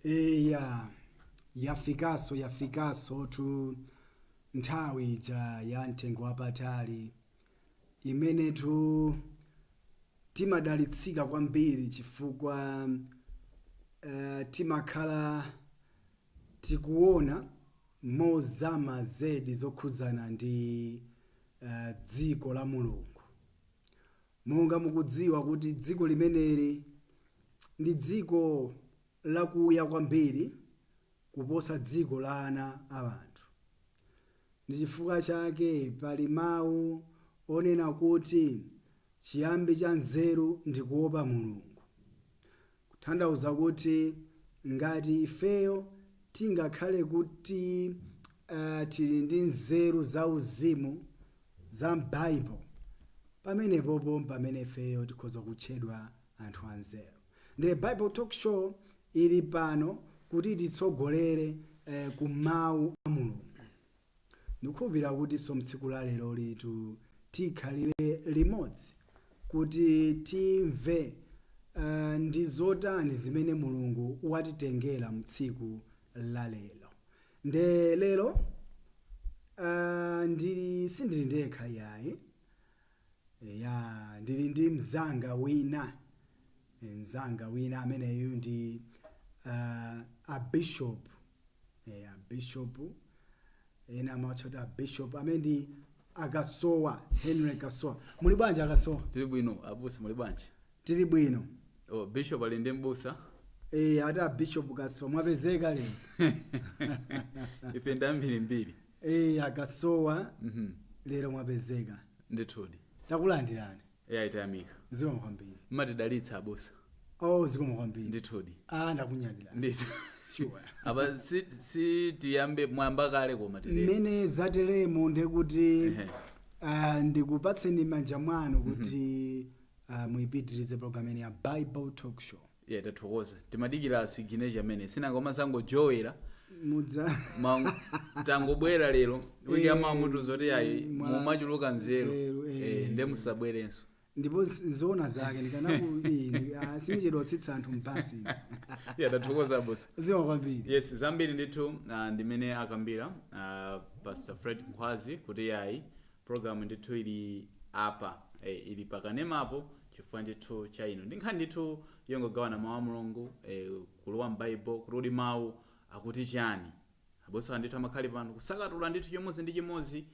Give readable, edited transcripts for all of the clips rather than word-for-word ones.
Eya, yafikaso yafikaso tu nthawi ija ya mtengo wapatali imenetu timadalitsika kwambiri chifukwa timakhala tikuona mozama zedi zokhuzana ndi dziko la Mulungu. Monga mukudziwa kuti dziko limeneli ndi dziko lakuya kwambiri kuposa dziko la ana a anthu. Ndi chifukwa chake pali mawu onena kuti chiyambi cha nzeru ndi kuopa Mulungu. Kutanthauza kuti ngati ifeyo tingakhale kuti tili ndi nzeru zauzimu za m'Baibulo, pamenepopo pamene ifeyo tikhoza kutchedwa anthu anzeru. Ndi Bible Talk Show ili pano kuti titsogolere ku mawu a Mulungu. Ndikukhulupirira kuti so mtsiku la lero litu tikhalire limodzi kuti timve ndi zotani zimene Mulungu watitengera mtsiku la lero. Nde lero ndili sindili ndekha yayi, ya, ndili ndi mzanga wina, mzanga wina ameneyu ndi a bishop, a bishop ena amatcha kuti a bishop, amene ndi Akasowa, Henry Kasowa. Muli bwanji, Akasowa? Tili bwino, abusa. Muli bwanji? Tili bwino. Oh, bishop ali ndi mbusa. Ati a bishop Kasowa mwapezeka lero. Ife ndi ambirimbiri. Akasowa, lero mwapezeka. Ndithudi. Takulandirani. Eya, itayamika. Zikomo kwambiri. Mmatidalitsa, abusa. Oh, zikomo kwambiri. Ndithudi. Ah, ndakunyadira. Ndithu. Sure. Apa si tiyambe, mwamba kale, koma titero. Mmene zateremo ndekuti ndikupatseni manja mwanu kuti muyipitirize program ine ya Bible Talk Show. Yeah, tathokoza. Timadikira signature amene sinanga sangojoera. Mudza Tangobwera lero wiki yamawa zoti ayi, mumachuluka nzeru. Nzeru. Nde musabwerenso. Ndipo zoona zake ndikanaku sindichedwa kutsitsa anthu mpasi. Yeah, tathokoza, abusa. Zikomo kwambiri. Yes, zambiri ndithu ndimene akambira Pastor Fred Nkhwazi kuti yayi, program ndithu ili apa, ili pakanemapo chifukwa ndithu cha inu. Ndi nkhani ndithu yongogawana mawu a Mulungu, kulowa m'Bible kuti uli mawu akuti chani. Abusa ndithu amakhali pano kusakatula ndithu chimodzi ndi chimodzi,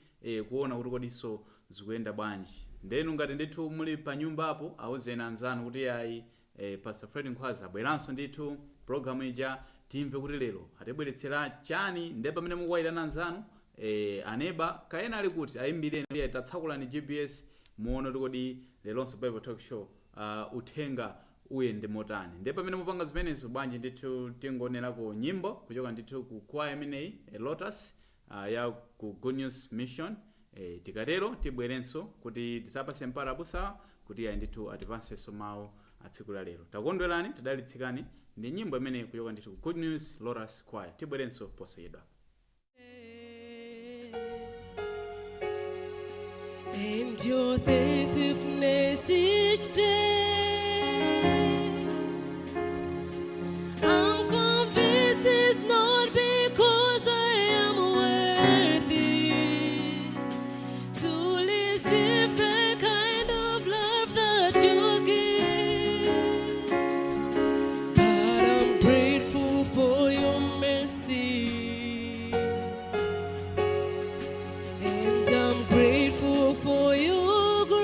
kuona kuti kodiso zikuyenda bwanji. Ndenu ngati ndithu muli pa nyumbapo, auzeni anzanu kuti yayi, Pastor Fred Nkhwazi abweranso ndithu program ija, timve kuti lero atibweretsera chani. Nde pamene mukuwayitana anzanu, aneba kayena ali kuti ayimbireni kuti tatsakulani GPS, muone kuti kodi leronso Bible Talk Show uthenga uyende motani. Nde pamene mupanga zimenezo, bwanji ndithu tingonerako nyimbo kuchoka ndithu ku kwaya imeneyi, Lotus, ya ku Good News Mission. Tikatero tibwerenso kuti tisapase mpata abusa kuti ayi ndithu atipansenso mawu a tsiku la lero. Takondwerani, tadalitsikani ndi nyimbo imeneyi kuchoka ndithu ku Good News Lotus Choir. Tibwerenso posachedwa. And your faithfulness each day. I'm convinced it's not because I am worthy to receive the kind of love that you give, but I'm grateful for your mercy. And I'm grateful for your grace.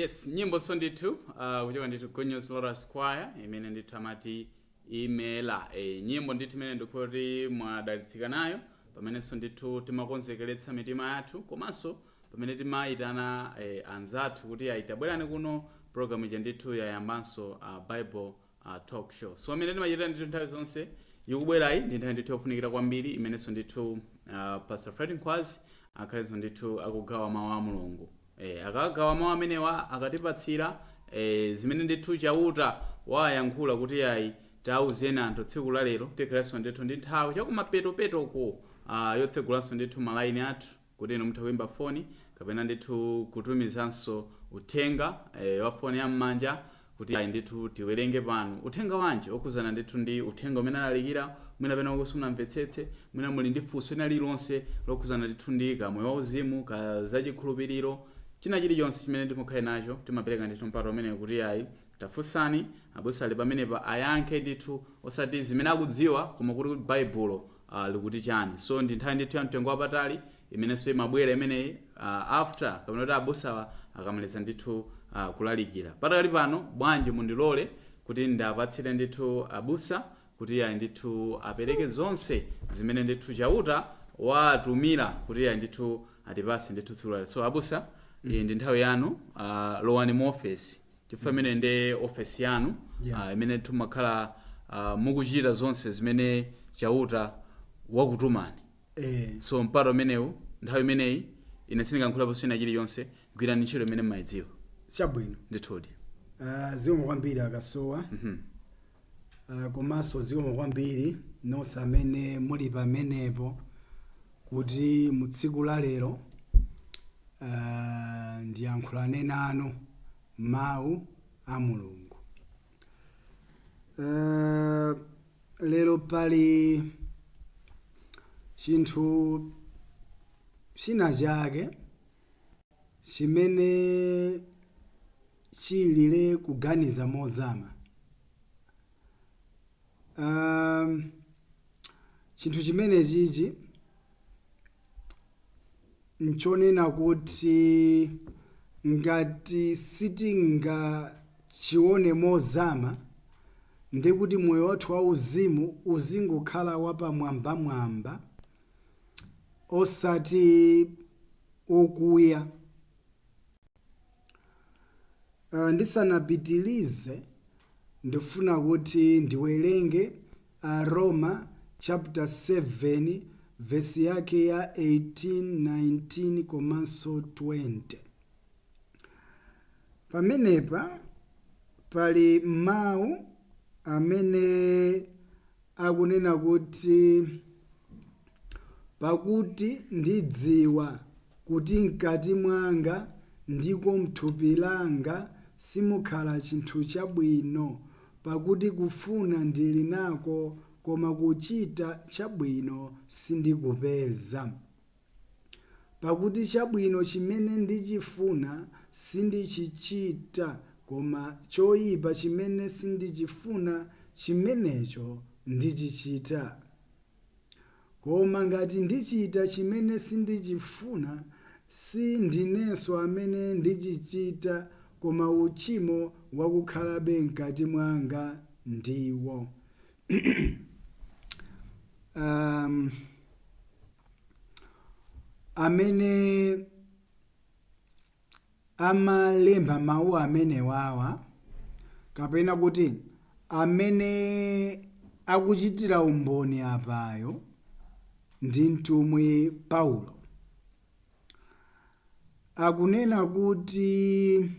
Yes, nyimbo so ndithu kuchoka ndithu Good News Lotus Choir imene ndithu amati Imela. Nyimbo ndithu imene ndikuti mwadalitsika nayo pamenenso ndithu timakonzekeretsa mitima yathu, komanso pamene timayitana anzathu kuti ayi, tabwerani kuno, program ija ndithu yayambanso, Bible Talk Show. So amene timachitira ndithu nthawi zonse ikubwerayi ndi nthawi ndithu yofunikira kwambiri imenenso ndithu Pastor Fred Nkhwazi akhalenso ndithu akugawa mawu a Mulungu. Akagawa mawu amenewa, akatipatsira zimene ndithu Chauta wayankhula kuti ayi, tauzeni anthu tsiku la lero, tikhalenso ndithu ndi nthawi chakumapetopetoko yotsegulanso ndithu malaini athu kuti inu mutha kuimba foni kapena ndithu kutumizanso uthenga wa foni ya m'manja kuti ayi ndithu tiwerenge pano uthenga wanji okhuzana ndithu ndi uthenga umene alalikira. Mwina pena kuti simunamvetsetse, mwina muli ndi funso lina lililonse lokhuzana ndithu ndi kamoyo wauzimu, ka zachikhulupiriro, china chilichonse chimene timukhale nacho, timapereka ndithu mpata umenewu kuti ayi, tafunsani abusa ali pamenepa ayankhe ndithu, osati zimene akudziwa, koma kuti Baibulo likuti chani. So ndi nthawi ndithu ya mtengo wapatali imenenso imabwera imeneyi after kapena kuti abusawa akamaliza ndithu kulalikira. Patakali pano, bwanji mundilole kuti ndapatsire ndithu abusa kuti ayi ndithu apereke zonse zimene ndithu Chauta watumira kuti ayi ndithu atipase ndithu tsiku lalero. So abusa, iyi ndi nthawi yanu. Lowani mu ofesi chifukwa imene ndi ofesi yanu imene ndithu makhala mukuchita zonse zimene Chauta wakutumani. So mpata umenewu, nthawi imeneyi, ine sindingayankhulapo china chilichonse. Gwirani ntchito imene mmayidziwa. Chabwino. Ndithudi. Zikomo kwambiri, Akasowa. Komanso zikomo kwambiri nonse amene muli pamenepo kuti mu tsiku la lero ndiyankhulane nanu mawu a Mulungu. Lero pali chinthu china chake chimene chilile kuganiza mozama. Chinthu chimene chichi nchonena kuti ngati sitingachione mozama, ndikuti moyo wathu wauzimu uzingokhala wapamwambamwamba, osati okuya. Ndisanapitilize, ndifuna kuti ndiwerenge Aroma chapter 7, vesi yake ya 18, 19 komanso 20. Pamenepa pali mawu amene akunena kuti, "Pakuti ndidziwa kuti mkati mwanga, ndiko mthupi langa, simukhala chinthu chabwino, pakuti kufuna ndili nako, koma kuchita chabwino sindikupeza. Pakuti chabwino chimene ndichifuna sindichichita, koma choyipa chimene sindichifuna, chimenecho ndichichita. Koma ngati ndichita chimene sindichifuna, si ndinenso amene ndichichita, koma uchimo wakukhalabe mkati mwanga ndiwo." Amene amalemba mawu amenewawa, kapena kuti amene akuchitira umboni apayo, ndi mtumwi Paulo. Akunena kuti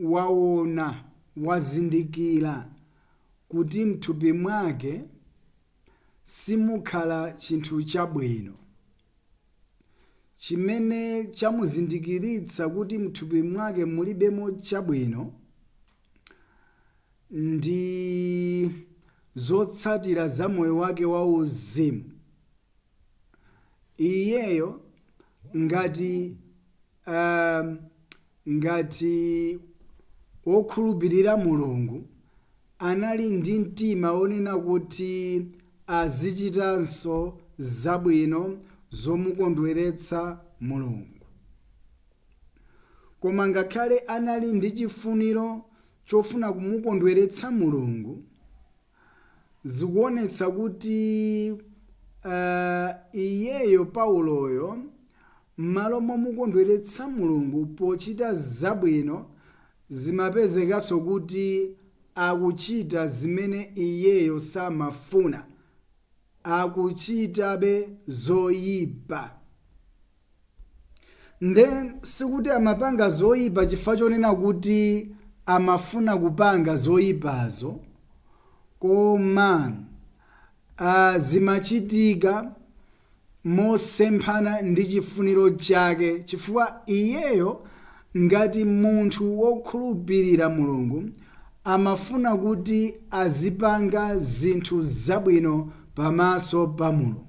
waona, wazindikira kuti mthupi mwake simukhala chinthu chabwino. Chimene chamuzindikiritsa kuti mthupi mwake mulibemo chabwino ndi zotsatira za moyo wake wauzimu. Iyeyo ngati wokhulupirira Mulungu anali ndi mtima wonena kuti azichitanso zabwino zomukondweretsa Mulungu. Koma ngakhale anali ndi chifuniro chofuna kumukondweretsa Mulungu, zikuonetsa kuti iyeyo Pauloyo m'malo momukondweretsa Mulungu pochita zabwino, zimapezekanso kuti akuchita zimene iyeyo samafuna, akuchitabe zoyipa. Nde sikuti amapanga zoyipa chifukwa chonena kuti amafuna kupanga zoyipazo, koma zimachitika mosemphana ndi chifuniro chake, chifukwa iyeyo ngati munthu wokhulupirira Mulungu amafuna kuti azipanga zinthu zabwino pamaso pa Mulungu.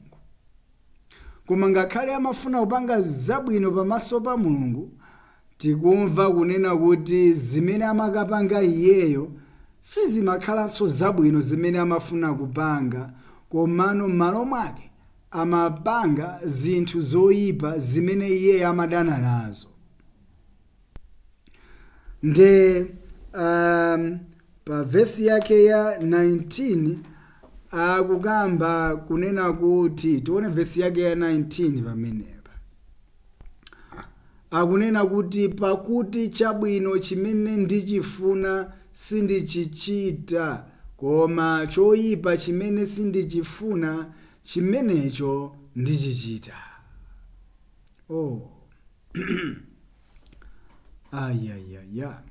Koma ngakhale amafuna kupanga zabwino pamaso pa Mulungu, tikumva kunena kuti zimene amakapanga iyeyo sizimakhalanso zabwino zimene amafuna kupanga, komano m'malo mwake amapanga zinthu zoyipa zimene iyeyo amadana nazo. Nde pa vesi yake ya 19 akukamba kunena kuti, tione vesi yake ya 19 pamenepa, akunena kuti, pakuti chabwino chimene ndichifuna sindichichita, koma choyipa chimene sindichifuna chimenecho ndichichita. Oh. Ayayaya.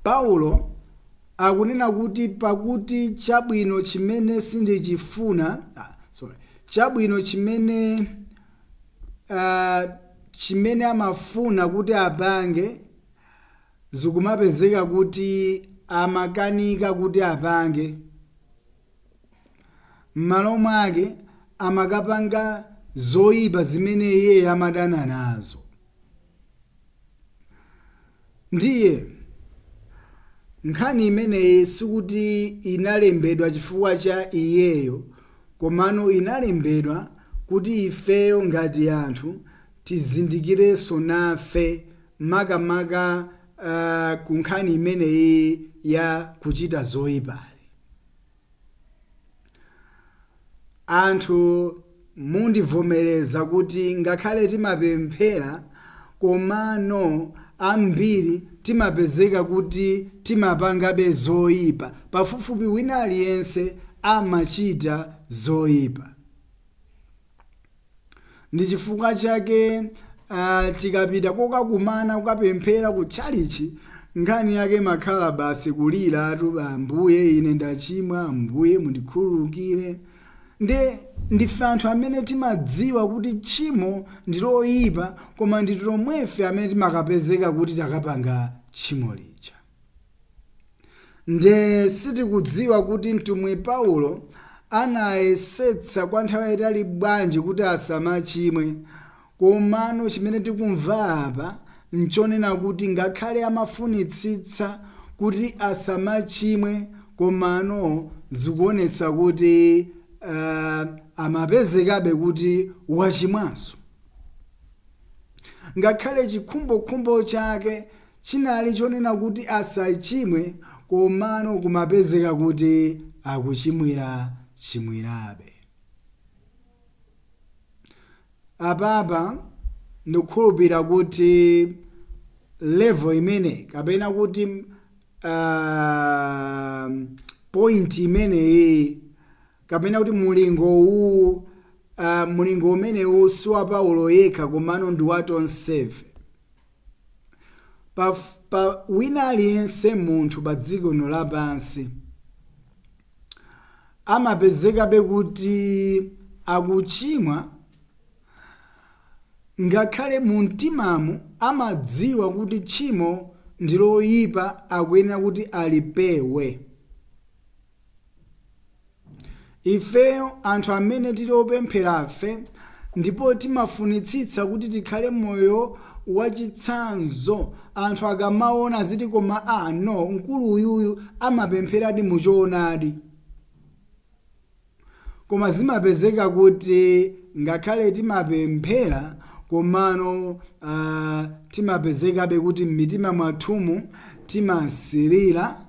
Paulo akunena kuti pakuti chabwino chimene sindichifuna, sorry, chabwino chimene amafuna kuti apange, zikumapezeka kuti amakanika kuti apange. M'malo mwake amakapanga zoyipa zimene iye amadana nazo. Ndiye nkhani imeneyi sikuti inalembedwa chifukwa cha iyeyo, komano inalembedwa kuti ifeyo ngati anthu tizindikirenso nafe, makamaka ku nkhani imeneyi ya kuchita zoyipayi. Anthu mundivomereza kuti ngakhale timapemphera, komano ambiri timapezeka kuti timapangabe zoyipa. Pafupifupi wina aliyense amachita zoyipa. Ndi chifukwa chake tikapita kokakumana kukapemphera ku tchalitchi, nkhani yake imakhala basi kulira atu, "Ambuye, ine ndachimwa, Ambuye mundikhululukire." Nde ndife anthu amene timadziwa kuti tchimo ndi loyipa, koma ndi tomwefe amene timakapezeka kuti takapanga tchimo lija. Nde sitikudziwa kuti mtumwi Paulo anayesetsa kwa nthawi yayitali bwanji kuti asamachimwe, komano chimene tikumva apa nchonena kuti ngakhale amafunitsitsa kuti asamachimwe, komano zikuonetsa kuti amapezekabe kuti wachimwanso. Ngakhale chikhumbokhumbo chake chinali chonena kuti asachimwe, komano kumapezeka kuti akuchimwira chimwirabe. Apapa ndikukhulupirira kuti level imene, kapena kuti point imeneyi, kapena kuti mulingo uwu, mulingo umenewu si wa Paulo yekha, komano ndi wa tonsefe. Pa wina aliyense munthu pa dziko lino lapansi amapezekabe kuti akuchimwa, ngakhale mu mtimamu amadziwa kuti tchimo ndi loyipa, akuyenera kuti alipewe. Ifeyo anthu amene tili opempherafe ndipo timafunitsitsa kuti tikhale moyo wachitsanzo, anthu akamaona aziti, "Koma no, mkulu uyuyu amapempheradi muchoonadi." Koma zimapezeka kuti ngakhale timapemphera, komano Komano timapezekabe kuti m'mitima mwathumu timasirira.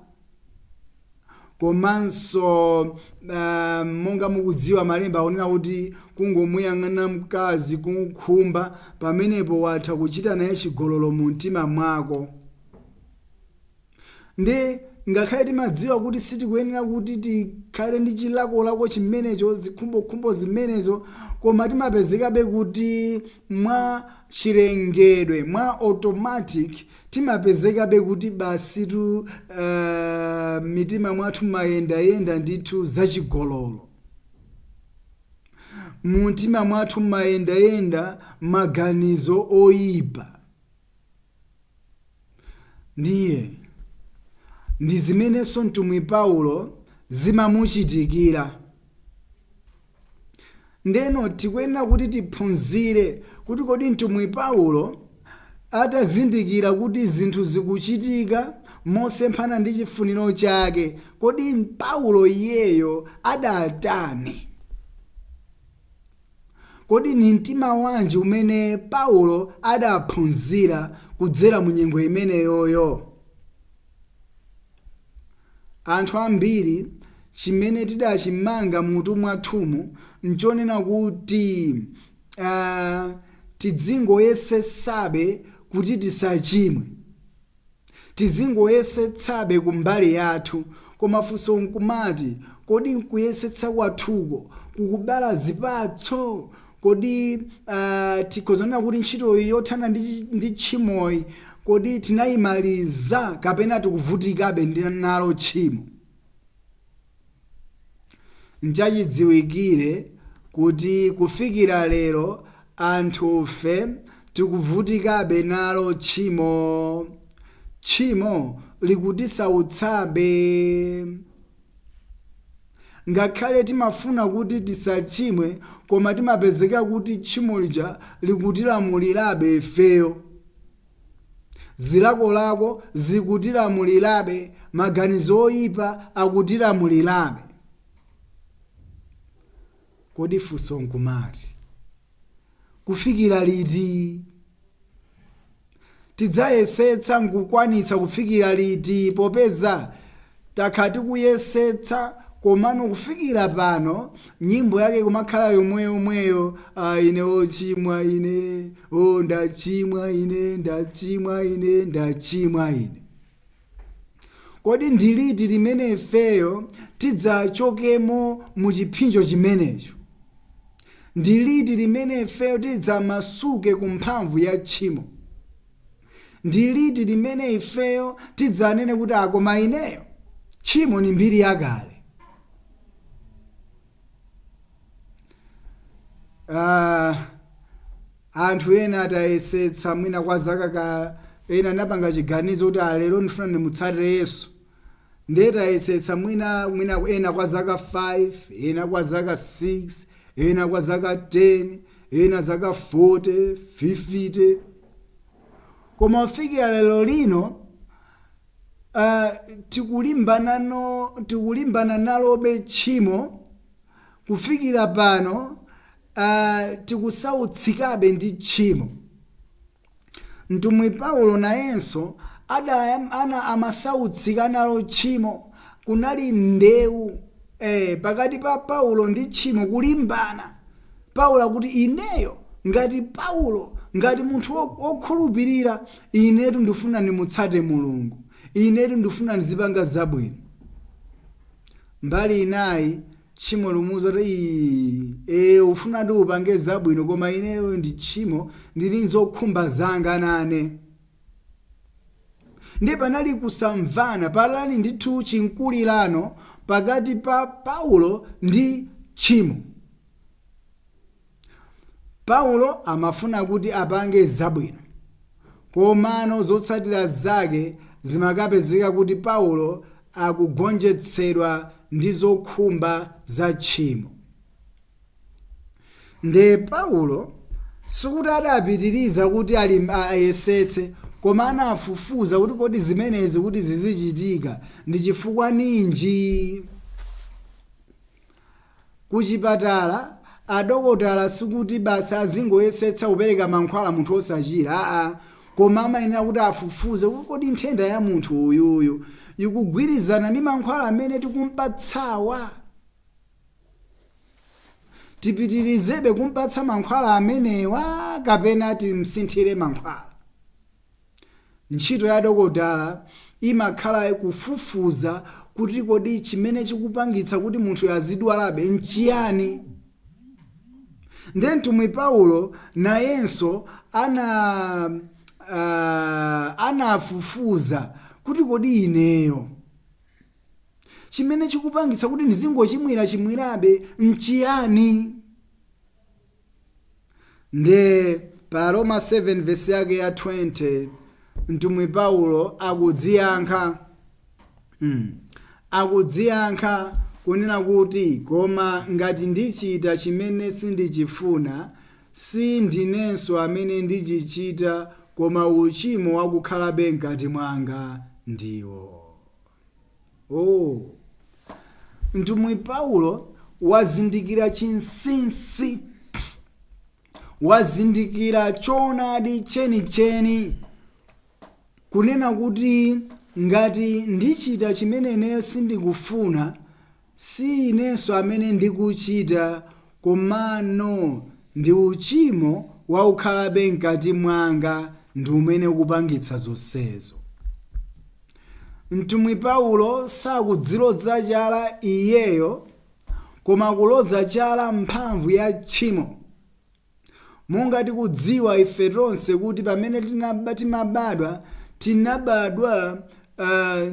Komanso monga mukudziwa, malemba akunena kuti kungomuyang'ana mkazi, kumkhumba, pamenepo watha kuchita naye chigololo mu mtima mwako. Ndi ngakhale timadziwa kuti sitikuyenera kuti tikhale ndi chilakolako chimenecho, zikhumbokhumbo zimenezo, koma timapezekabe kuti mwa chilengedwe, mwa automatic, timapezekabe kuti basitu mitima mwathu mayendayenda ndithu zachigololo, mumtima mwathu mayendayenda maganizo oyipa. Ndiye ndi zimenenso mtumwi Paulo zimamuchitikira. Ndeno tikuyenera kuti tiphunzire kuti kodi mtumwi Paulo atazindikira kuti zinthu zikuchitika mosemphana ndi chifuniro chake, kodi Paulo iyeyo adatani? Kodi ni mtima wanji umene Paulo adaphunzira kudzera mu nyengo imeneyoyo? Anthu ambiri chimene tidachimanga mutu mwathumu nchonena kuti tidzingoyesetsabe kuti tisachimwe, tidzingoyesetsabe kumbali yathu. Koma funso nkumati, kodi nkuyesetsa kwathuko kukubala zipatso? Kodi tikhoza kunena kuti ntchitoyi yothana ndi tchimoyi, kodi tinayimaliza kapena tikuvutikabe ndi nalo tchimo? Nchachidziwikire kuti kufikira lero anthufe tikuvutikabe nalo tchimo. Tchimo likutisautsabe. Ngakhale timafuna kuti tisachimwe, koma timapezeka kuti tchimo lija likutilamulirabe ifeyo, zilakolako zikutilamulirabe, maganizo oyipa akutilamulirabe. Kodi funso nkumati, kufikira liti? Tidzayesetsa nkukwanitsa kufikira liti? Popeza takhala tikuyesetsa, komano kufikira pano nyimbo yake kumakhala yomweyomweyo: "Ah, ine ochimwa ine, o ndachimwa ine, ndachimwa ine, ndachimwa ine." Kodi ndi liti limene ifeyo tidzachokemo mu chipsinjo chimenecho? Ndi liti limene ifeyo tidzamasuke ku mphamvu ya tchimo? Ndi liti limene ifeyo tidzanene kuti, "Akoma ineyo tchimo ni mbiri yakale"? Anthu ena atayesetsa mwina kwa zaka ka ena anapanga chiganizo kuti alero ndifuna ndimutsatire Yesu, ndiye tayesetsa mwina ena kwa zaka 5, ena kwa zaka 6, ena kwa zaka 10, ena zaka 40, 50, koma kufikira lero lino tikulimbana nalobe tchimo. Kufikira pano tikusautsikabe ndi tchimo. Mtumwi Paulo nayenso ana amasautsika nalo tchimo. Kunali ndewu pakati pa Paulo ndi tchimo, kulimbana. Paulo akuti, "Ineyo ngati Paulo, ngati munthu wokhulupirira, inetu ndifuna ndimutsate Mulungu, inetu ndifuna ndizipanga zabwino." Mbali inayi tchimo limuuza kuti, "Ii, ufuna ndi upange zabwino, koma ineyo ndi tchimo, ndili nzokhumba zanga nane." Ndiye panali kusamvana, panali ndithu chinkulirano pakati pa Paulo ndi tchimo. Paulo amafuna kuti apange zabwino, komano zotsatira zake zimakapezeka kuti Paulo akugonjetsedwa ndi zokhumba za tchimo. Nde Paulo sikuti adapitiriza kuti ayesetse, koma anafufuza kuti kodi zimenezi kuti zizichitika ndi chifukwa ninji? Kuchipatala Adokotala sikuti basi azingoyesetsa kupereka mankhwala munthu osachira, aa, koma amayenera kuti afufuze kuti kodi nthenda ya munthu uyuyu ikugwirizana ndi mankhwala amene tikumpatsawa? Tipitirizebe kumpatsa mankhwala amenewa kapena timsinthire mankhwala? Ntchito ya dokotala imakhala kufufuza kuti kodi chimene chikupangitsa kuti munthuyo azidwalabe n'chiyani. Ndiye mtumwi Paulo nayenso ana anafufuza kuti kodi ineyo chimene chikupangitsa kuti ndizingochimwirachimwirabe n'chiyani? Nde pa Aroma 7 vesi yake ya 20 mtumwi Paulo akudziyankha akudziyankha kunena kuti koma ngati ndichita chimene sindichifuna, si ndinenso amene ndichichita koma uchimo wakukhalabe mkati mwanga ndiwo. Oh. Mtumwi Paulo wazindikira chinsinsi, wazindikira choonadi chenicheni, kunena kuti ngati ndichita chimene ineyo sindikufuna, si inenso amene ndikuchita, komano ndi uchimo wakukhalabe mkati mwanga ndi umene ukupangitsa zonsezo. Mtumwi Paulo sakudziloza chala iyeyo, koma kuloza chala mphamvu ya tchimo. Monga tikudziwa ife tonse kuti pamene timabadwa, tinabadwa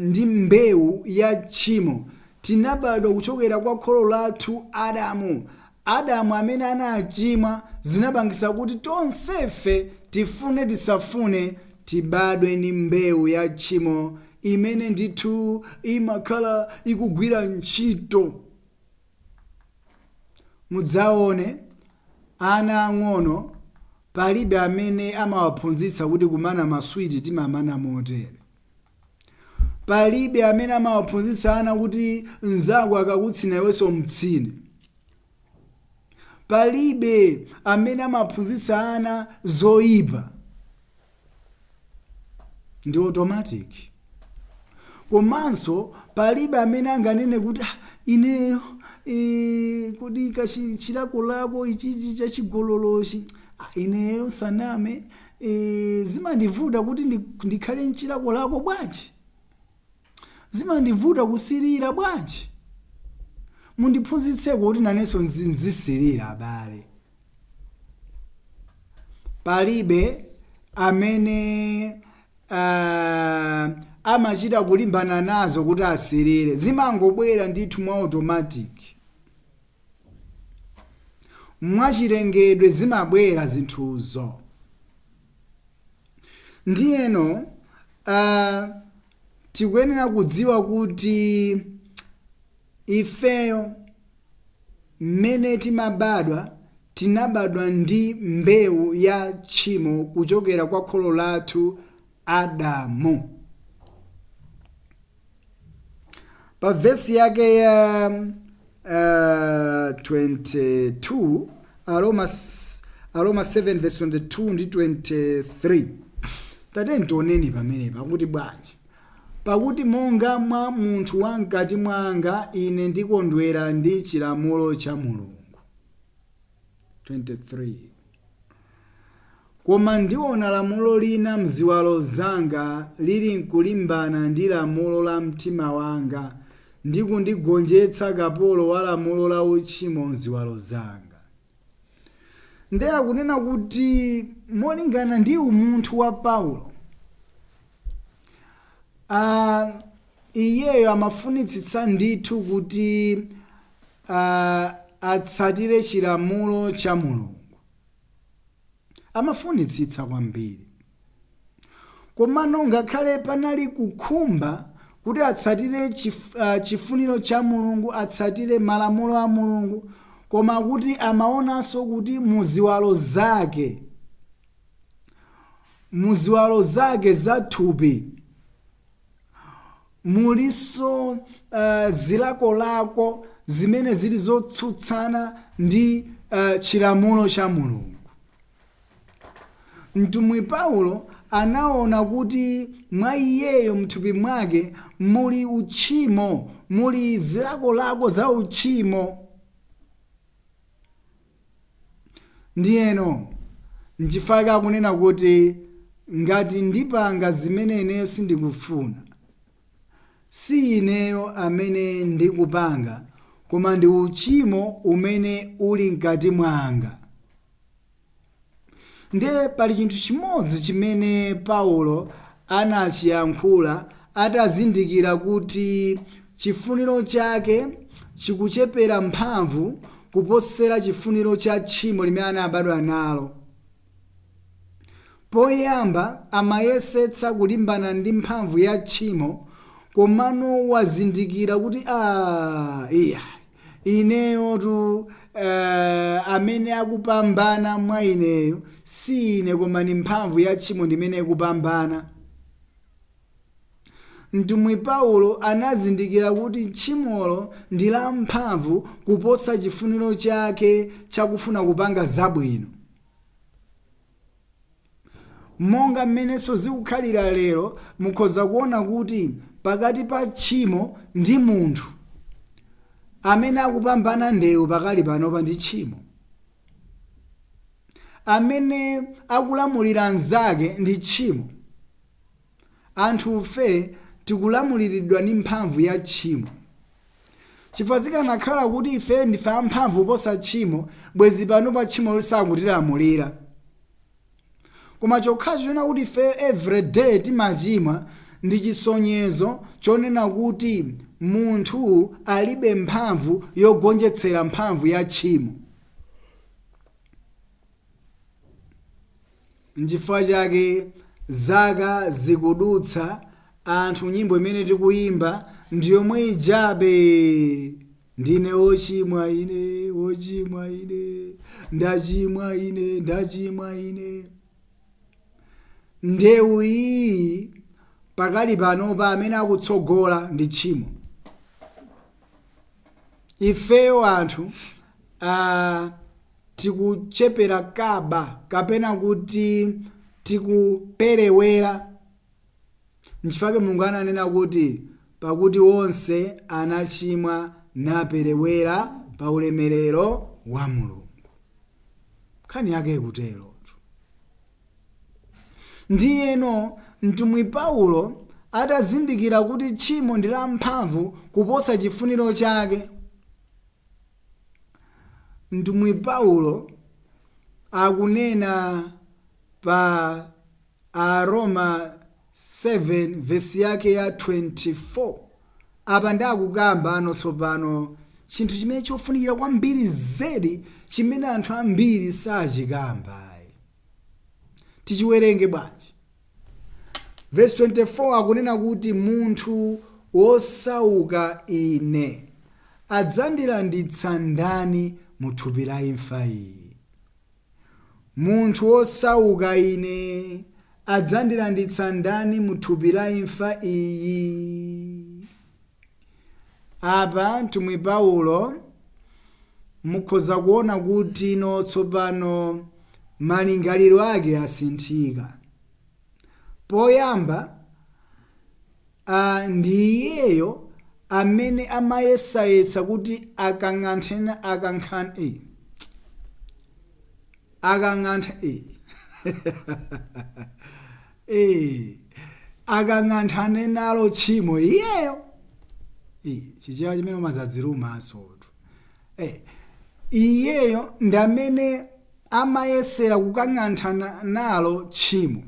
ndi mbewu ya tchimo. Tinabadwa kuchokera kwa kholo lathu Adamu. Adamu amene anachimwa, zinapangitsa kuti tonsefe, tifune tisafune, tibadwe ndi mbewu ya tchimo imene ndithu imakhala ikugwira ntchito. Mudzaone, ana ang'ono palibe amene amawaphunzitsa kuti kumana maswiti timamana motere. Palibe amene amawaphunzitsa ana kuti mnzako akakutsina iwenso umtsine. Palibe amene amaphunzitsa ana zoipa. Ndi automatic. Komanso palibe amene anganene kuti ah, ineyo eh, kodi kachilakolako ichichi chachigololochi ah, ineyo saname eh, zimandivuta kuti ndikhale mchilakolako bwanji zimandivuta kusirira bwanji mundiphunzitseko kuti nanenso nzisirira abale palibe amene amachita kulimbana nazo kuti asirire zimangobwera ndithu mwa automatic mwachilengedwe zimabwera zinthuzo ndiyeno tikuyenera kudziwa kuti ifeyo mmene timabadwa tinabadwa ndi mbewu ya tchimo kuchokera kwa kholo lathu Adamu. Pa vesi yake ya 22 Aroma, Aroma 7 verse 22 ndi 23 tatiyeni tioneni pamenepa akuti bwanji Pakuti monga mwa munthu wa mkati mwanga ine ndikondwera ndi chilamulo cha Mulungu. 23 koma ndiona lamulo lina m'ziwalo zanga lilinkulimbana ndi lamulo la mtima wanga, ndi kundigonjetsa kapolo wa lamulo la uchimo m'ziwalo zanga. Ndiye akunena kuti molingana ndi umunthu wa Paulo, iyeyo amafunitsitsa ndithu kuti atsatire chilamulo cha Mulungu. Amafunitsitsa kwambiri. Komano ngakhale panali kukhumba kuti atsatire chifuniro cha Mulungu, atsatire malamulo a Mulungu, koma kuti amaonanso kuti muziwalo zake, muziwalo zake za thupi, mulinso zilakolako zimene zili zotsutsana ndi chilamulo cha Mulungu. Mtumwi Paulo anaona kuti mwa iyeyo mthupi mwake muli uchimo, muli zilakolako za uchimo. Ndiyeno nchifukwa akunena kuti ngati ndipanga zimene ineyo sindikufuna, si ineyo amene ndikupanga, koma ndi uchimo umene uli mkati mwanga. Ndiye pali chinthu chimodzi chimene Paulo anachiyankhula atazindikira kuti chifuniro chake chikuchepera mphamvu kuposera chifuniro cha tchimo limene anabadwa nalo. Poyamba amayesetsa kulimbana ndi mphamvu ya tchimo, komano wazindikira kuti aah iya ineyotu amene akupambana mwa ineyo si ine koma ndi mphamvu ya tchimo ndimene ikupambana. Mtumwi Paulo anazindikira kuti tchimolo ndi lamphamvu kuposa chifuniro chake chakufuna kupanga zabwino. Monga mmenenso zikukhalira lero, mukhoza kuona kuti pakati pa tchimo ndi munthu, amene akupambana ndewu pakali panopa ndi tchimo. Amene akulamulira mnzake ndi tchimo. Anthufe tikulamuliridwa ndi mphamvu ya tchimo. Chifukwa zikanakhala kuti ife ndife amphamvu kuposa tchimo, bwezi panopa tchimo lisakutilamulira. Koma chokhacho chonena kuti ife everyday timachimwa ndi chisonyezo chonena kuti munthu alibe mphamvu yogonjetsera mphamvu ya tchimo. Nchifukwa chake zaka zikudutsa anthu nyimbo imene tikuyimba ndi yomwe ijabe ndine wochimwa ine wochimwa ine ndachimwa ine ndachimwa ine ndewu iyi pakali panopa amene akutsogola ndi tchimo ifeyo anthu tikuchepera kaba kapena kuti tikuperewera. Nchifukwa Mulungu ananena kuti pakuti onse anachimwa naperewera pa ulemerero wa Mulungu. Nkhani yake ikuterotu. Ndiyeno mtumwi Paulo atazindikira kuti tchimo ndi lamphamvu kuposa chifuniro chake, Mtumwi Paulo akunena pa Aroma 7 vesi yake ya 24. Apa ndi akukamba ano tsopano chinthu chimene chofunikira kwambiri zedi chimene anthu ambiri sachikamba ayi. Tichiwerenge bwanji? Vesi 24 akunena kuti munthu wosauka ine adzandilanditsa ndani mu thupi la imfa iyi? Munthu wosauka ine adzandilanditsa ndani mu thupi la imfa iyi? Apa mtumwi Paulo mukhoza kuona kuti no tsopano malingaliro ake asinthika. Poyamba, ndi iyeyo amene amayesayesa kuti akang'anthe akankhan eh, akang'anthe eh. eh, akang'anthane nalo tchimo iyeyo eh, chichewa chimene umazadzilumasotu eh, iyeyo ndi amene amayesera kukang'anthana nalo tchimo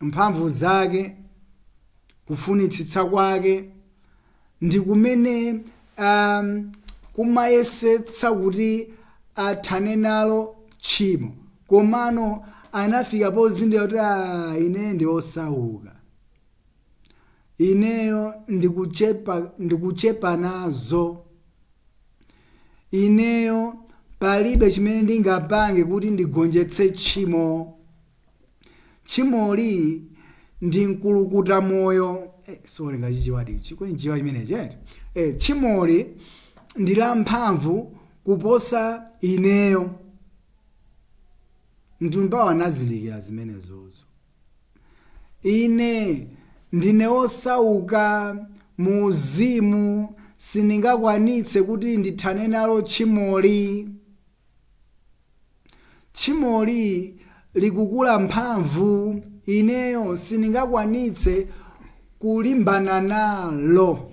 mphamvu zake kufunitsitsa kwake ndi kumene kumayesetsa kuti athane nalo tchimo komano anafika pozindikira kuti ah, ine ndi osauka ineyo ndikuchepa, ndikuchepa nazo ineyo palibe chimene ndingapange kuti ndigonjetse tchimo tchimoli ndi mkulukuta moyo eh, sorry ngachichiwadi chikweni chiwa chimenechi eti eh, tchimoli ndi lamphamvu kuposa ineyo. Mtumwi Paulo anazindikira zimenezozo. Ine ndine wosauka mu uzimu, sindingakwanitse kuti ndithane nalo tchimoli. Tchimoli likukula mphamvu, ineyo sindingakwanitse kulimbana nalo.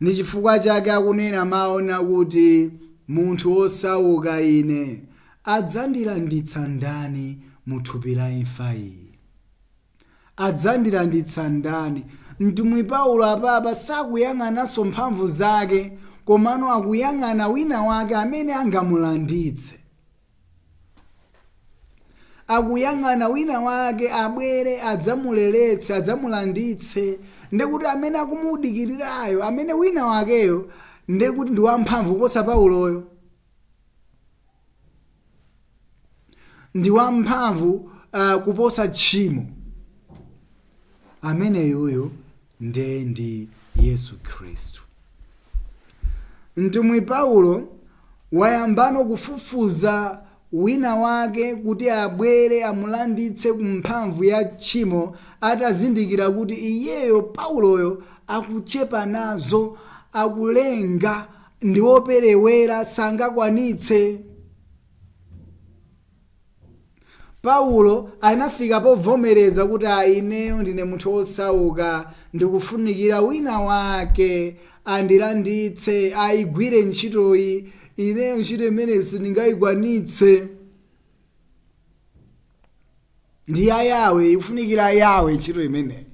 Ndi chifukwa chake akunena mawu onena kuti, Munthu wosauka ine, adzandilanditsa ndani mu thupi la imfa iyi? Adzandilanditsa ndani? Mtumwi Paulo apapa sakuyang'ananso mphamvu zake, komano akuyang'ana wina wake amene angamulanditse. Akuyang'ana wina wake abwere adzamuleletse, adzamulanditse. Ndekuti amene akumudikirirayo, amene wina wakeyo, ndekuti ndi wamphamvu kuposa Pauloyo. Ndi wamphamvu kuposa tchimo. Ameneyuyu nde ndi Yesu Khristu. Mtumwi Paulo wayambano kufufuza wina wake kuti abwere amulanditse ku mphamvu ya tchimo atazindikira kuti iyeyo Pauloyo akuchepa nazo, akulenga, ndi woperewera, sangakwanitse. Paulo anafika povomereza kuti ayi ineyo ndine munthu wosauka ndikufunikira wina wake andilanditse ayigwire ntchitoyi ineyo ntchito imeneyi sindingayikwanitse ndi ya Yahweh ikufunikira Yahweh ntchito imeneyi.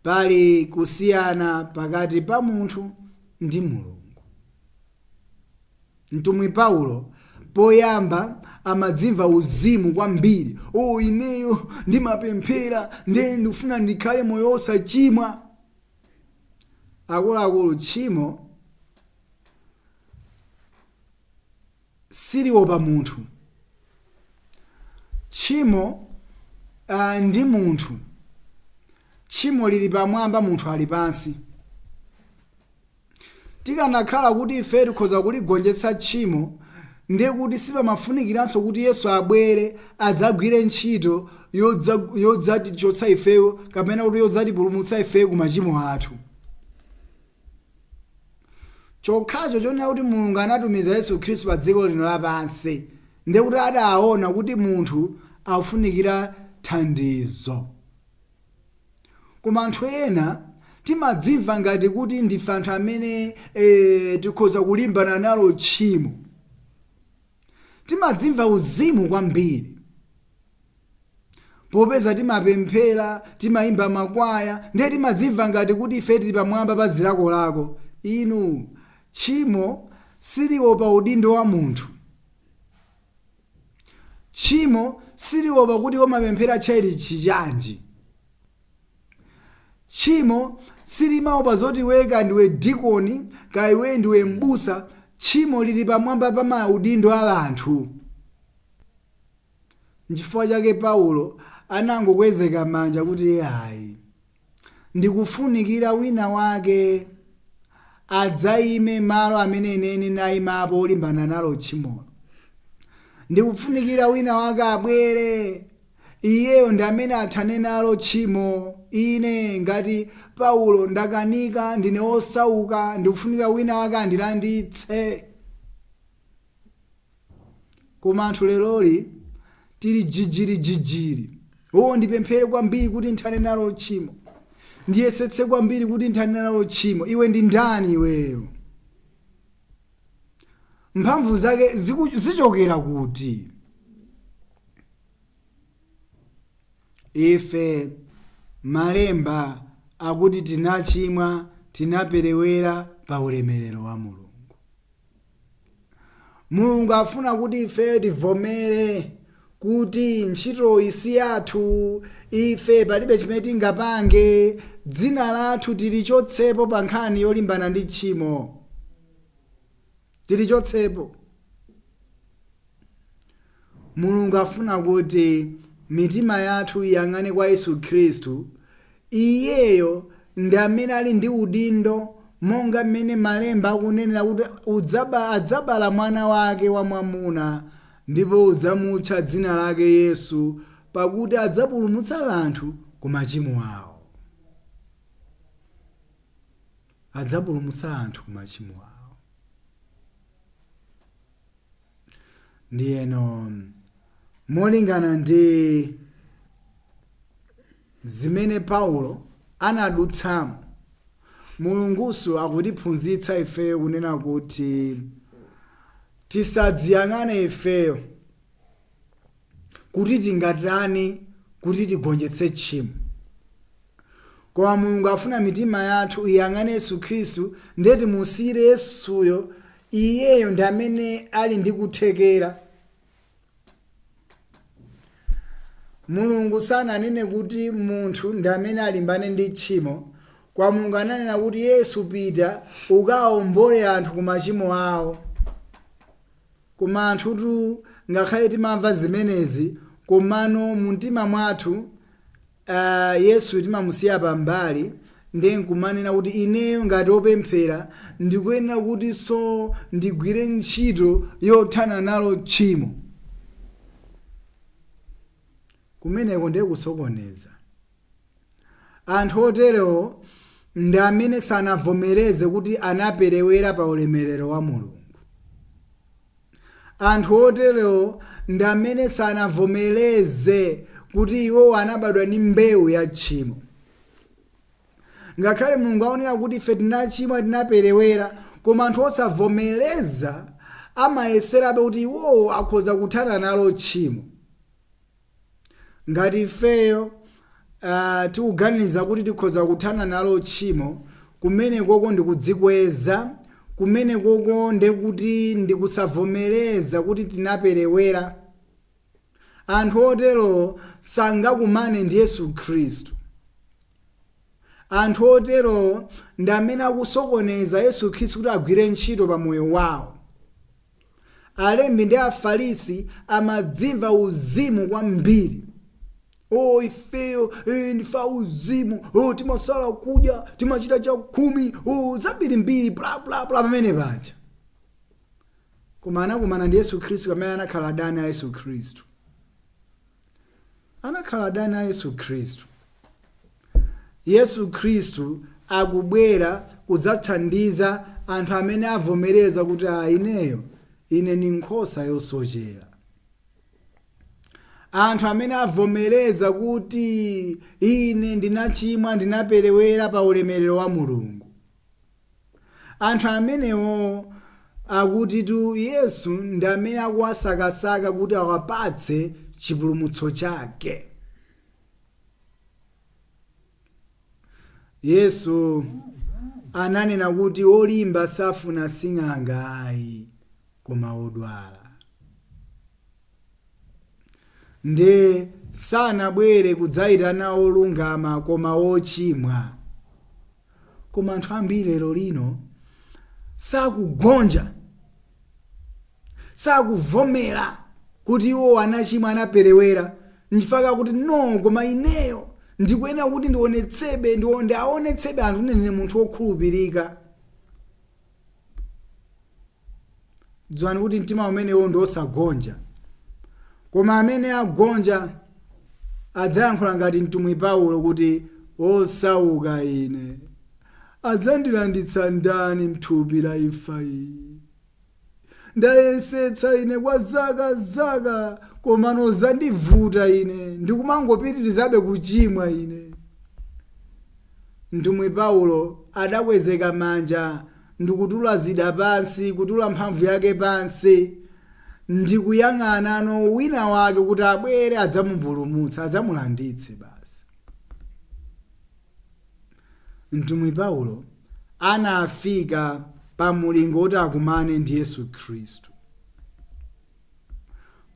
Pali kusiyana pakati pa munthu ndi Mulungu. Mtumwi Paulo poyamba amadzimva uzimu kwambiri. Oh, ineyo ndimapemphera ndiye ndikufuna ndikhale moyo wosachimwa. Akuluakulu, tchimo siliopa munthu. Tchimo ndi munthu. Tchimo lili pamwamba, munthu ali pansi. Tikanakhala kuti ife tikhoza kuligonjetsa tchimo, ndiye kuti sipamafunikiranso kuti Yesu abwere adzagwire ntchito yodzatichotsa ifeyo kapena kuti yodzatipulumutsa ifeyo ku machimo athu. Chokhacho chonena kuti Mulungu anatumiza Yesu Khristu pa dziko lino lapansi, ndiye kuti adaona kuti munthu akufunikira thandizo. Koma anthu ena timadzimva ngati kuti ndife anthu amene tikhoza kulimbana nalo tchimo. Timadzimva uzimu kwambiri. Popeza timapemphera, timayimba makwaya, ndiye timadzimva ngati kuti ife tili pamwamba pa zilakolako. Inu, tchimo siliopa udindo wa munthu. Tchimo siliopa kuti umapemphera tchalitchi chanji. Tchimo silimaopa zoti iwe kaya ndiwe dikoni, kaya iwe ndiwe m'busa. Tchimo lili pamwamba pa maudindo a anthu. Nchifukwa chake Paulo anangokwezeka manja kuti ayi, ndikufunikira wina wake adzaime malo amene ine ndinayimapo olimbana nalo tchimolo. Ndikufunikira wina wake abwere, iyeyo ndi amene athane nalo tchimo. Ine ngati Paulo ndakanika, ndine wosauka, ndikufunika wina wake andilanditse. Koma anthu leroli tili jijiri jijiri. Oh, ndipemphere kwambiri kuti nthane nalo tchimo. Ndiyesetse kwambiri kuti nthane nalo tchimo. Iwe ndi ndani iweyo? Mphamvu zake zichokera kuti? Ife malemba akuti tinachimwa, tinaperewera pa ulemerero wa Mulungu. Mulungu afuna kuti ife tivomere kuti ntchitoyi si yathu, ife palibe chimene tingapange, dzina lathu tilichotsepo pa nkhani yolimbana ndi tchimo. Tilichotsepo. Mulungu afuna kuti mitima yathu iyang'ane kwa Yesu Khristu. Iyeyo ndi amene ali ndi udindo Monga mmene malemba akunenera kuti adzabala mwana wake wamwamuna, ndipo udzamutcha dzina lake Yesu, pakuti adzapulumutsa anthu ku machimo awo. Adzapulumutsa anthu ku machimo awo. Ndiyeno molingana ndi zimene Paulo anadutsamo, Mulungunso akutiphunzitsa ifeyo kunena kuti tisadziyang'ane ifeyo kuti tingatani kuti tigonjetse tchimo. Koma Mulungu afuna mitima yathu iyang'ane Yesu Khristu, ndiye timusiyire Yesuyo, iyeyo ndi amene ali ndi kuthekera. Mulungu sananene kuti munthu ndi amene alimbane ndi tchimo, koma Mulungu ananena kuti Yesu pita ukawombole anthu ku machimo awo. Koma anthutu ngakhale timamva zimenezi, komano mumtima mwathu Yesu timamusiya pambali ndiye nkumanena kuti ineyo ngati opemphera ndikuyenera kuti so ndigwire ntchito yothana nalo tchimo. Kumeneko ndiye kusokoneza. Anthu oterewo ndi amene sanavomereze kuti anaperewera pa ulemerero wa Mulungu. Anthu oterewo ndi amene sanavomereze kuti iwowo anabadwa ndi mbewu ya tchimo. Ngakhale Mulungu aonera kuti ife tinachimwa, tinaperewera, koma anthu osavomereza amayeserabe kuti iwowo akhoza kuthana nalo tchimo. Ngati ifeyo tikuganiza kuti tikhoza kuthana nalo tchimo, kumenekoko ndi kudzikweza, kumenekoko ndiye kuti ndi kusavomereza kuti tinaperewera. Anthu oterowo sangakumane ndi Yesu Khristu. Anthu oterowo ndi amene akusokoneza Yesu Khristu kuti agwire ntchito pa moyo wawo. Alembi ndi Afarisi amadzimva uzimu kwambiri. Oh, ifeyo ndife auzimu, oh, timasala kudya, timachita chakhumi, oh, zambirimbiri, bla bla bla pamene paja. Koma anakumana ndi Yesu Khristu pamene anakhala adani a Yesu Khristu. Anakhala adani a Yesu Khristu. Yesu Khristu akubwera kudzathandiza anthu amene avomereza kuti a ineyo ine ndi nkhosa yosochera. Anthu amene avomereza kuti ine ndinachimwa, ndinaperewera pa ulemerero wa Mulungu. Anthu amenewo akutitu Yesu ndi amene akuwasakasaka kuti awapatse chipulumutso chake. Yesu ananena kuti olimba safuna sing'anga ayi koma odwala. Nde sanabwere kudzayitana olungama koma ochimwa. Koma anthu ambiri lero lino sakugonja, sakuvomera kuti iwo anachimwa, anaperewera. Nchifukwa kuti no, koma ineyo ndikuyenera kuti ndionetsebe, ndiaonetsebe anthu kuti ndine munthu wokhulupirika. Dziwani kuti mtima umenewo ndi osagonja. Koma amene agonja adzayankhula ngati mtumwi Paulo kuti, Osauka ine! Adzandilanditsa ndani m'thupi la imfa iyi? Ndayesetsa ine kwa zaka zaka, komano zandivuta ine, ndikumangopitirizabe kuchimwa ine. Mtumwi Paulo adakwezeka manja ndikutula zida pansi, kutula mphamvu yake pansi, ndikuyang'anano wina wake kuti abwere adzamupulumutse, adzamulanditse basi. Mtumwi Paulo anafika pa mulingo woti akumane ndi Yesu Khristu.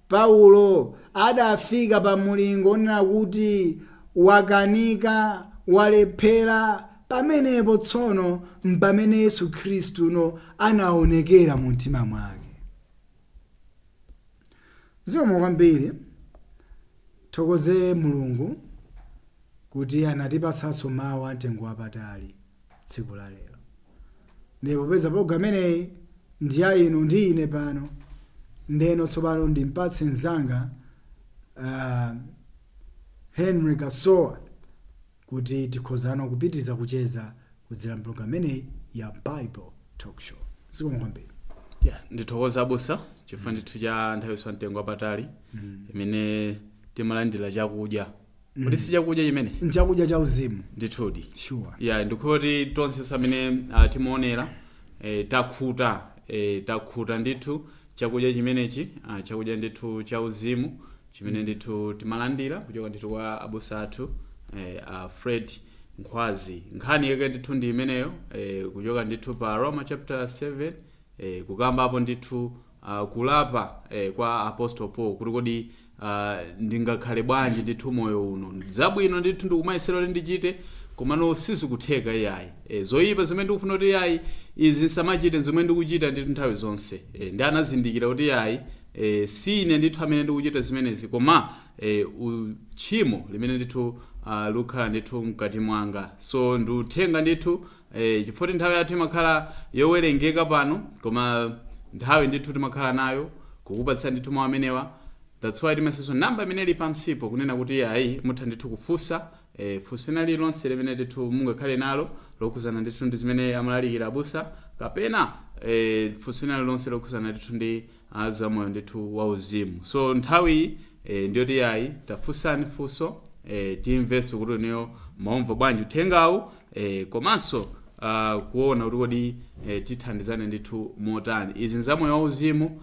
Paulo adafika pa mulingo wonena kuti wakanika, walephera, pamenepo tsono mpamene Yesu Khristuno anaonekera mu mtima mwake. Zikomo kwambiri, thokoze Mulungu kuti anatipatsanso mawu amtengo wapatali tsiku la lero. Ndipo popeza program imeneyi ndi ya inu ndi ine pano, ndeno tsopano ndimpatse mzanga Henry Kasowa kuti tikhozano kupitiriza kucheza kudzera mpulogalamu imeneyi ya Bible Talk Show. Zikomo kwambiri. Yeah, ndithokoza abusa chifukwa ndithu cha nthawi ya mtengo wapatali imene timalandira chakudya. Kuti si chakudya chimene? Nchakudya cha uzimu. Ndithudi. Sure. Yeah, ndikuti tonse amene timaonera takhuta, takhuta ndithu chakudya chimenechi, chakudya ndithu cha uzimu chimene ndithu timalandira kuchoka ndithu kwa abusa athu Fred Nkhwazi. Nkhani yake ndithu ndi imeneyo, kuchoka ndithu pa Roma chapter 7, kukambapo ndithu kulapa kwa Apostle Paul kuti kodi ndingakhale bwanji ndithu moyo uno, zabwino ndithu ndikumayesera kuti ndichite komano sizikutheka iyayi, zoyipa zimene ndikufuna kuti iyayi izi nsamachite zomwe ndikuchita ndithu nthawi zonse. Ndi anazindikira kuti iyayi, si ine ndithu amene ndikuchita zimenezi, koma uchimo limene ndithu lukhala ndithu mkati mwanga. So ndi uthenga ndithu, chifukwa nthawi yathu imakhala yowerengeka pano, koma nthawi ndithu timakhala nayo kukupatsira ndithu mawu amenewa. That's why timasenso namba imene ili pamsipo kunena kuti ayi, mutha ndithu kufunsa funso lina lililonse limene ndithu mungakhale nalo lokhuzana ndithu ndi zimene amalalikira abusa, kapena funso lina lililonse lokhuzana ndithu ndi zamoyo ndithu wauzimu. So nthawi ndiyoti ayi, tafunsani funso, timvenso kuti inuyo maumva bwanji uthengawu, komanso kuona kuti kodi tithandizane ndithu motani. Izi nzamoyo wauzimu,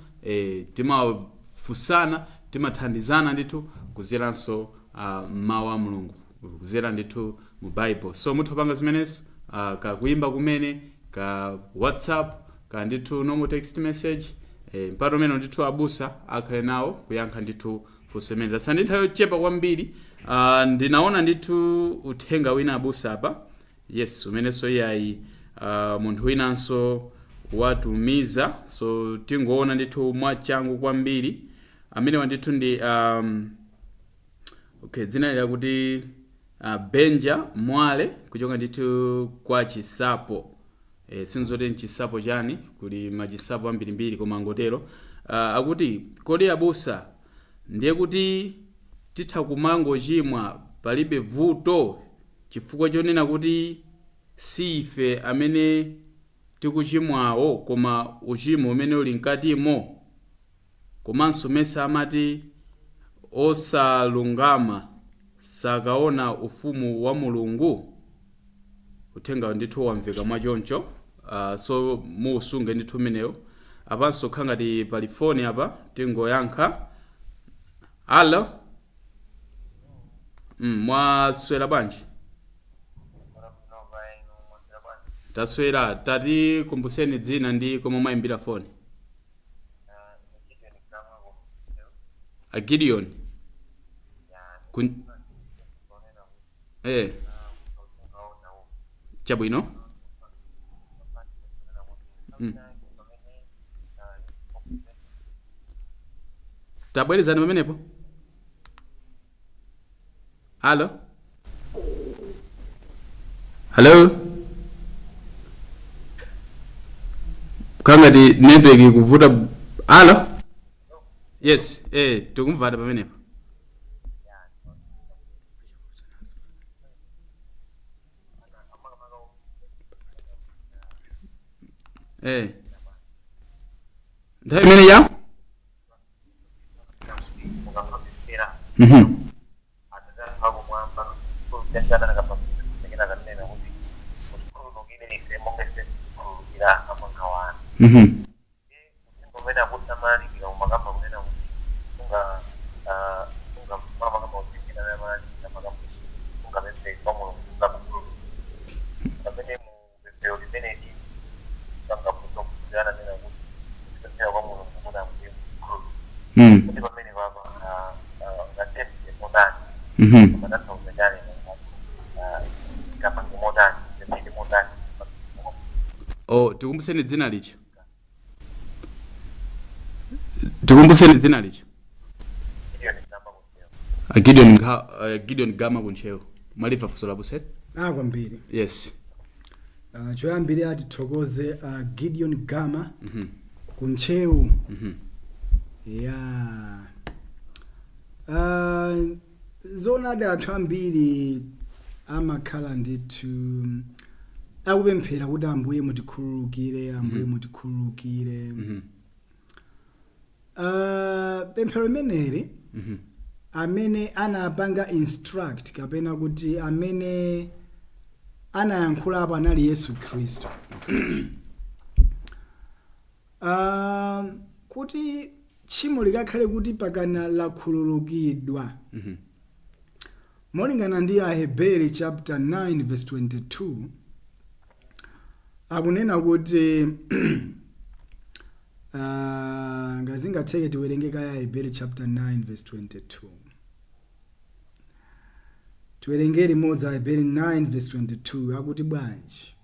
timafunsana, timathandizana ndithu kuzeranso mawu a Mulungu, kuzera ndithu mu Bible. So mutha kupanga zimenezo ka kuyimba kumene, ka WhatsApp, ka ndithu normal text message. Mpata umene ndithu abusa akhale nawo kuyankha ndithu funso imene. Tatsala ndi nthawi yochepa kwambiri. Ndinaona ndithu uthenga wina abusa apa, yes, umenenso iyayi munthu winanso watumiza, so tingoona ndithu mwachangu kwambiri. Amenewa ndithu ndi okay, dzina lakuti Benja Mwale kuchoka ndithu kwa Chisapo. Sinzoti mchisapo chani, kuli machisapo ambirimbiri, koma ngotero. Akuti kodi abusa, ndiye kuti titha kumangochimwa palibe vuto chifukwa chonena kuti si ife amene tikuchimwawo koma uchimo umene uli mkatimo? Komanso mesa amati osalungama sakaona ufumu wa Mulungu? Uthengawo ndithu wamveka mwachoncho, so muusunge ndithu umenewo. Apanso kha ngati pali foni apa, tingoyankha. Alo, mwaswera bwanji? Taswera. Tati kumbuseni dzina ndi komwe mwayimbira foni. A Gideon. Chabwino. Tabwerezani pamenepo. Alo, hello, kangati network ikuvuta. Alo, yes, tikumvana pamenepo. Nthawi imene ya Oh, tikumbuseni dzina licha. Tikumbuseni dzina licha. Gideon Gideon Gama Kunchewo. Mwaliva funso la abusa? Ah, kwambiri. Yes. Choyambirira tithokoze Gideon Gama ku Ntcheu. Ya, zoonadi, anthu ambiri amakhala ndithu akupemphera kuti, "Ambuye, mutikhululukire, Ambuye, mutikhululukire." Pemphero limeneli, amene anapanga instruct kapena kuti amene anayankhulapo anali Yesu Khristu, kuti tchimo likakhale kuti pakana lakhululukidwa, molingana ndi Aheberi chapter 9 verse 22, akunena kuti, ngazingatheke tiwerenge kaya Aheberi chapter 9 verse 22. Tiwerenge limodzi Aheberi 9 verse 22. Akuti bwanji?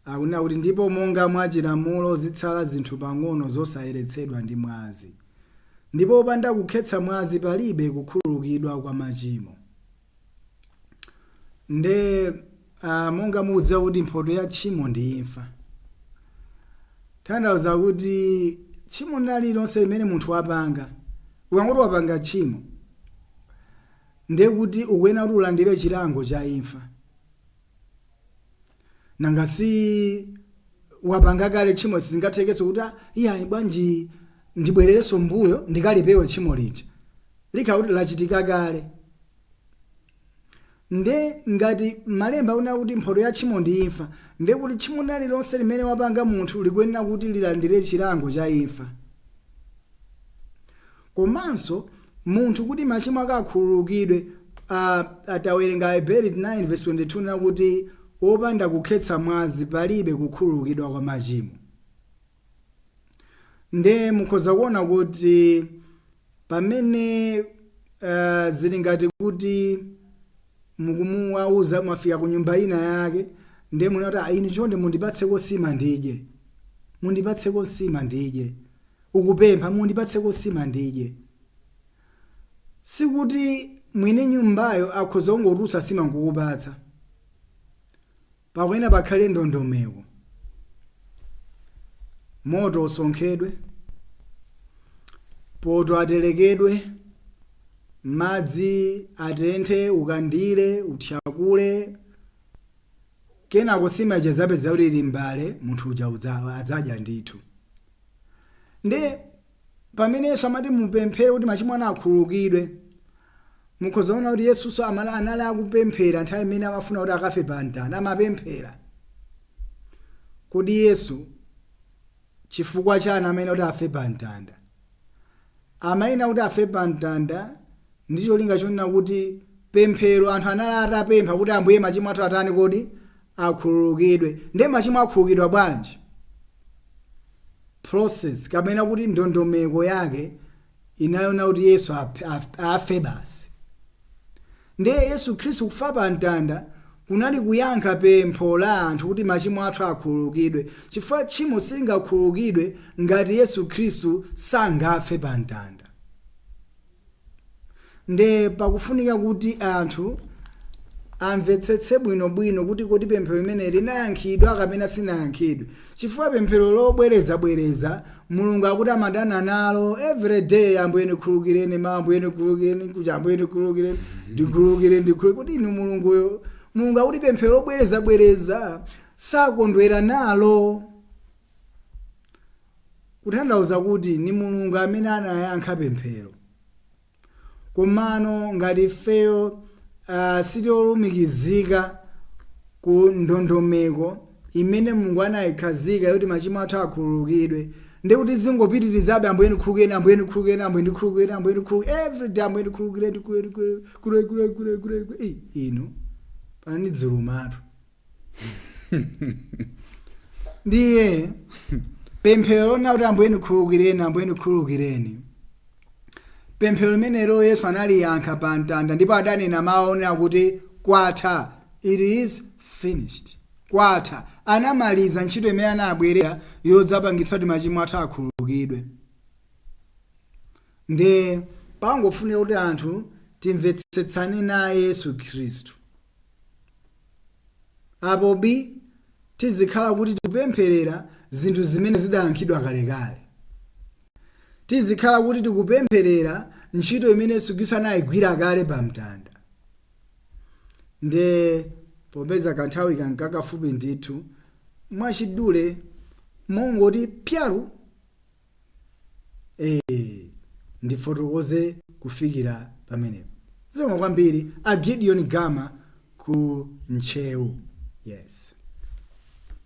Akunena kuti, "Ndipo monga mwachilamulo zitsala zinthu pang'ono zosayeretsedwa ndi mwazi, ndipo popanda kukhetsa mwazi palibe kukhululukidwa kwa machimo." Nde monga mukudziwa kuti mphotho ya tchimo ndi imfa, tanthauza kuti tchimo lililonse limene munthu wapanga, ukangoti wapanga tchimo, ndiye kuti ukuyenera kuti ulandire chilango cha imfa. Nanga si wapanga kale tchimo? Sizingathekenso kuti, "Ah, iyayi, bwanji ndibwererenso mbuyo ndikalipewe tchimo lija." Likhala kuti lachitika kale. Nde ngati malemba akunena kuti mphotho ya tchimo ndi imfa, nde kuti tchimo lililonse limene wapanga munthu likuyenera kuti lilandire chilango cha imfa. Komanso munthu kuti machimo ake akhululukidwe, atawerenga Aheberi 9 verse 22 na kuti wopanda kukhetsa mwazi palibe kukhululukidwa kwa machimo. Nde mukhoza kuona kuti pamene zili ngati kuti mukumuwauza, mwafika ku nyumba ina yake, ndiye munati, "Ah, inu chonde mundipatseko sima ndidye, mundipatseko sima ndidye." Ukupempha, "Mundipatseko sima ndidye." Sikuti mwini nyumbayo akhoza kungotulutsa sima nkukupatsa. Pakuyenera pakhale ndondomeko: moto usonkhedwe, poto atelekedwe, madzi atenthe, ukandire, uthyakule, kenako sima ija zapeza kuti ili mbale, munthu uja adzadya ndithu. Nde pamene Yesu amati mupemphere kuti machimo anu akhululukidwe, mukhoza kuona kuti Yesunso anali akupemphera nthawi imene amafuna kuti akafe pa mtanda, amapemphera. Kodi Yesu chifukwa chani amene kuti afe pa mtanda? Amayina kuti afe pa mtanda ndi cholinga chonena kuti pemphero anthu anali atapempha kuti, "Ambuye, machimo athu atani kodi? Akhululukidwe." Ndiye machimo akhululukidwa bwanji? Process kapena kuti ndondomeko yake inayona kuti Yesu afe basi. Ndiye Yesu Khristu kufa pa mtanda kunali kuyankha pempho la anthu kuti machimo athu akhululukidwe, chifukwa tchimo silingakhululukidwe ngati Yesu Khristu sangafe pa mtanda. Nde pakufunika kuti anthu amvetsetse bwinobwino kuti kodi pemphero limene linayankhidwa kapena sinayankhidwe, chifukwa pemphero lobwerezabwereza Mulungu akuti amadana nalo. Every day, "Ambuye, ndikhululukireni ma, Ambuye, ndikhululukireni kuti, Ambuye, ndikhululukireni, ndikhululukireni, ndikhululukireni." Kuti inu Mulunguyo, Mulungu akuti pemphero lobwerezabwereza sakondwera nalo. Kutanthauza kuti ni Mulungu amene anayankha pemphero, komano ngati ifeyo sitiolumikizika ku ndondomeko imene Mulungu anayikhazika yoti machimo athu akhululukidwe, ndi kuti zingopitirizabe, "Ambuye, ndikhululukireni, Ambuye, ndikhululukireni, Ambuye, ndikhululukireni, Ambuye, ndikhululukireni," every day, "Ambuye, ndikhululukireni, ndikhululukireni, khululukireni, khululukireni, khululukireni." Inu pani dzulumatu. Ndiye pemphero lona kuti, "Ambuye, ndikhululukireni, Ambuye, ndikhululukireni," pemphero limenelo Yesu analiyankha pa mtanda, ndipo adanena mawu onena kuti, "Kwatha, it is finished." Kwatha. Anamaliza ntchito imene anabwerera yodzapangitsa kuti machimo athu akhululukidwe. Nde pangofunika kuti anthu timvetsetsane naye Yesu Khristu. Apo bi, tizikhala kuti tikupempherera zinthu zimene zidayankhidwa kalekale. Tizikhala kuti tikupempherera ntchito imene Yesu Khristu anayigwira kale pa mtanda. Nde popeza kanthawi kankakafupi ndithu, mwachidule mongoti pyalu, ee, ndifotokoze kufikira pamenepo. Zikomo kwambiri a Gideon Gama ku Ntcheu. Yes.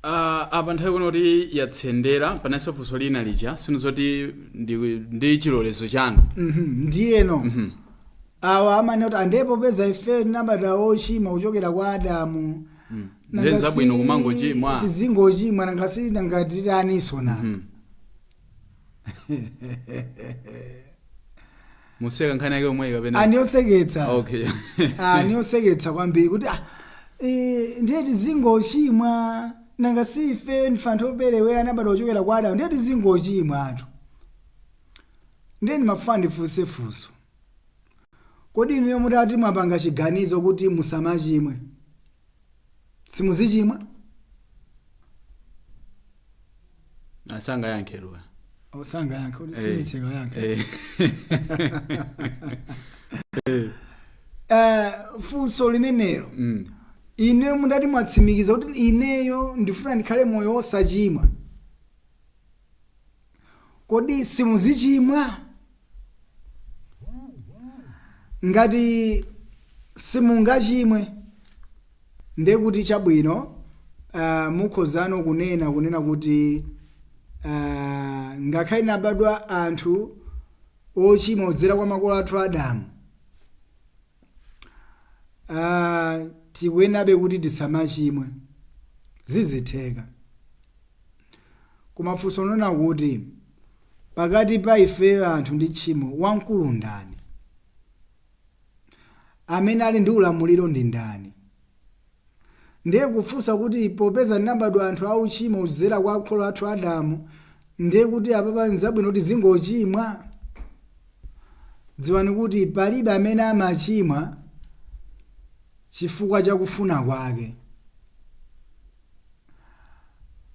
Apa nthawi kuno kuti yatsendera, pananso funso lina lija sinu zoti ndi chilolezo chanu. Ndiyeno awa amanena kuti andiye popeza ife tinabadwa ochimwa kuchokera kwa Adamu, Ndiye zabwino kumangochimwa. Tizingochimwa, nanga si nanga titaniso na Museka nkhani yake yomweyi kapena? Andioseketsa. Okay. Andioseketsa kwambiri kuti ndiye tizingochimwa, nanga si ife ndife anthu operewera, anabadwa kuchokera kwa Adamu, ndiye tizingochimwa anthu. Ndiye ndimafuna ndifunse funso: kodi inuyo mutati mwapanga chiganizo kuti musamachimwe, simuzichimwa? Asangayankhe luwa. Osangayankhe kuti sizitheka yankhe. Funso limenelo, ineyo mutati mwatsimikiza kuti ineyo ndifuna ndikhale moyo wosachimwa, kodi simuzichimwa? Ngati simungachimwe, ndiye kuti chabwino, mukhozano kunena kuti ngakhale nabadwa anthu ochimwa kudzera kwa makolo athu Adamu, tikuyenabe kuti tisamachimwe, zizitheka. Koma funso lonena kuti pakati pa ifeyo anthu ndi tchimo, wamkulu ndani? Amene ali ndi ulamuliro ndi ndani? Ndiye kufunsa kuti popeza tinabadwa anthu auchimo kudzera kwa kholo athu Adamu, ndiye kuti apapa nzabwino kuti zingochimwa? Dziwani kuti palibe amene amachimwa chifukwa cha kufuna kwake.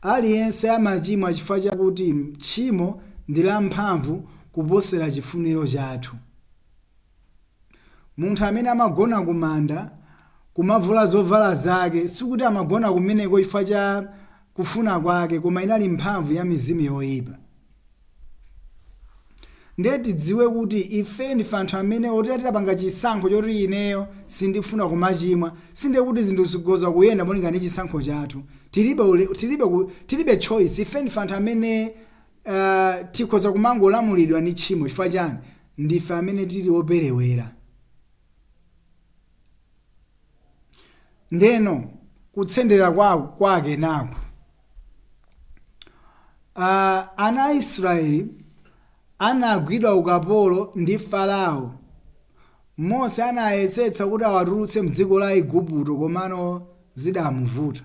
Aliyense amachimwa chifukwa chakuti tchimo ndi lamphamvu kuposera chifuniro chathu. Munthu amene amagona kumanda kumavula zovala zake, sikuti amagona kumeneko chifukwa cha kufuna kwake, koma inali mphamvu ya mizimu yoyipa. Ndiye tidziwe kuti ife ndife anthu amene oti titapanga chisankho choti ineyo sindifuna kumachimwa, sindiye kuti zinthu zikhoza kuyenda molingana ndi chisankho chathu. Tilibe choice. Ife ndife anthu amene tikhoza kumangolamulidwa ndi tchimo. Chifukwa chani? Ndife amene tili operewera. Ndeno kutsendera kwake naku, ana a Israeli anagwidwa ukapolo ndi Farao. Mose anayesetsa kuti awatulutse mdziko la Igupto, komano zidamuvuta.